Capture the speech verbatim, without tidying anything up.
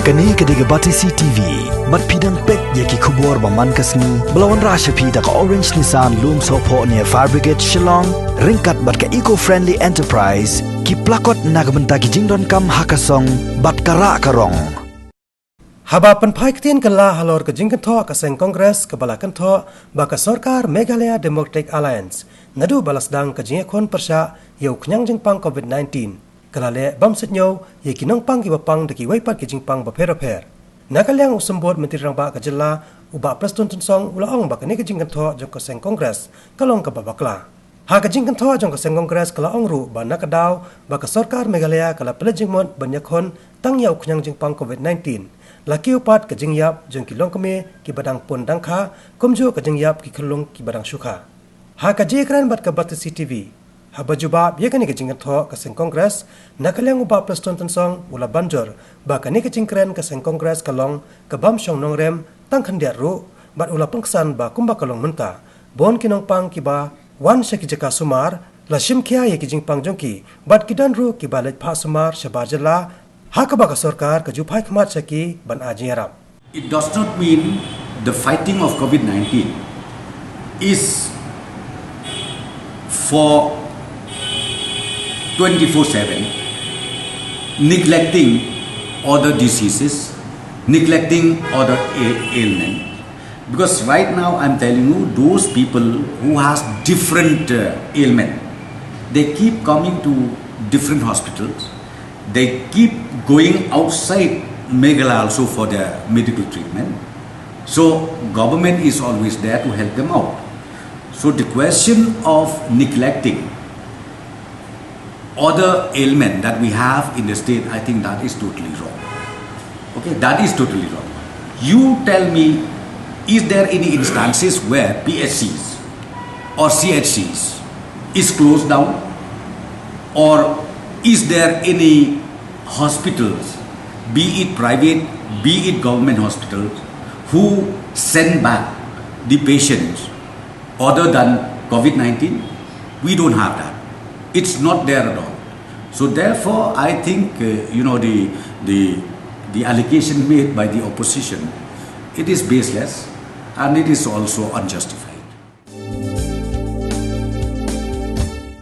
Kane ka dei ka Batesi T V, bad phi dang peit ïa ki khubor ba man ka sngi, ba la wanrah sha phi da ka Orange Nissan Lumsohphoh near Fire Brigade Shillong, ryngkat bad ka Eco Friendly Enterprise, ki plakot na ka bynta ki jingdonkam ha ka song, bad ka rah ka rong. Haba pynphai ktien kylla halor ka jingkynthoh ka seng Congress kaba la kynthoh ba ka sorkar Meghalaya Democratic Alliance, naduh ba la sdang ka jingïakhun pyrshah ïa u khñiang jingpang COVID nineteen, ka la leh bym suidñiew ïa ki nongpang kiba pang da kiwei pat ki jingpang bapher bapher. Na ka liang u symbud Myntri Rangbah ka jylla, u Bah Prestone Tynsong, u la ong ba kane ka jingkynthoh jong ka seng Congress ka long kaba bakla. Ha ka jingkynthoh jong ka seng Congress ka la ong ruh ba na ka daw ba ka sorkar Meghalaya ka la pynleit jingmut ban ïakhun tang ïa u khñiang jingpang COVID nineteen, la kiew pat ka jingïap jong ki longkmie kiba dang pun dang kha, kumjuh ka jingïap ki khyllung kiba dang shu kha. Ha ka jingkren bad ka Batesi T V, haba jubab ïa kane ka jingkynthoh ka seng Congress, na ka liang u Bah Prestone Tynsong u la ban jur ba kane ka jingkren ka seng Congress ka long ka bym shong nongrim tang khyndiat ruh, bad u la pynksan ba kumba ka long mynta, bun ki nongpang kiba wan sha ki jaka sumar la shim khia ïa ki jingpang jong ki, bad ki don ruh kiba leit phah sumar shabar jylla, ha kaba ka sorkar ka ju phai khmat sha ki ban ai jingïarap. It does not mean the fighting of COVID nineteen is for twenty-four seven neglecting other diseases, neglecting other a- ailment. Because right now I'm telling you, those people who has different uh, ailment, they keep coming to different hospitals. They keep going outside Meghalaya also for their medical treatment. So government is always there to help them out. So the question of neglecting other ailment that we have in the state, I think that is totally wrong. Okay, that is totally wrong. You tell me, is there any instances where P H Cs or C H Cs is closed down, or is there any hospitals, be it private, be it government hospitals, who send back the patients other than COVID nineteen? We don't have that. It's not there at all. So therefore, I think uh, you know the the the allegation made by the opposition, it is baseless and it is also unjustified.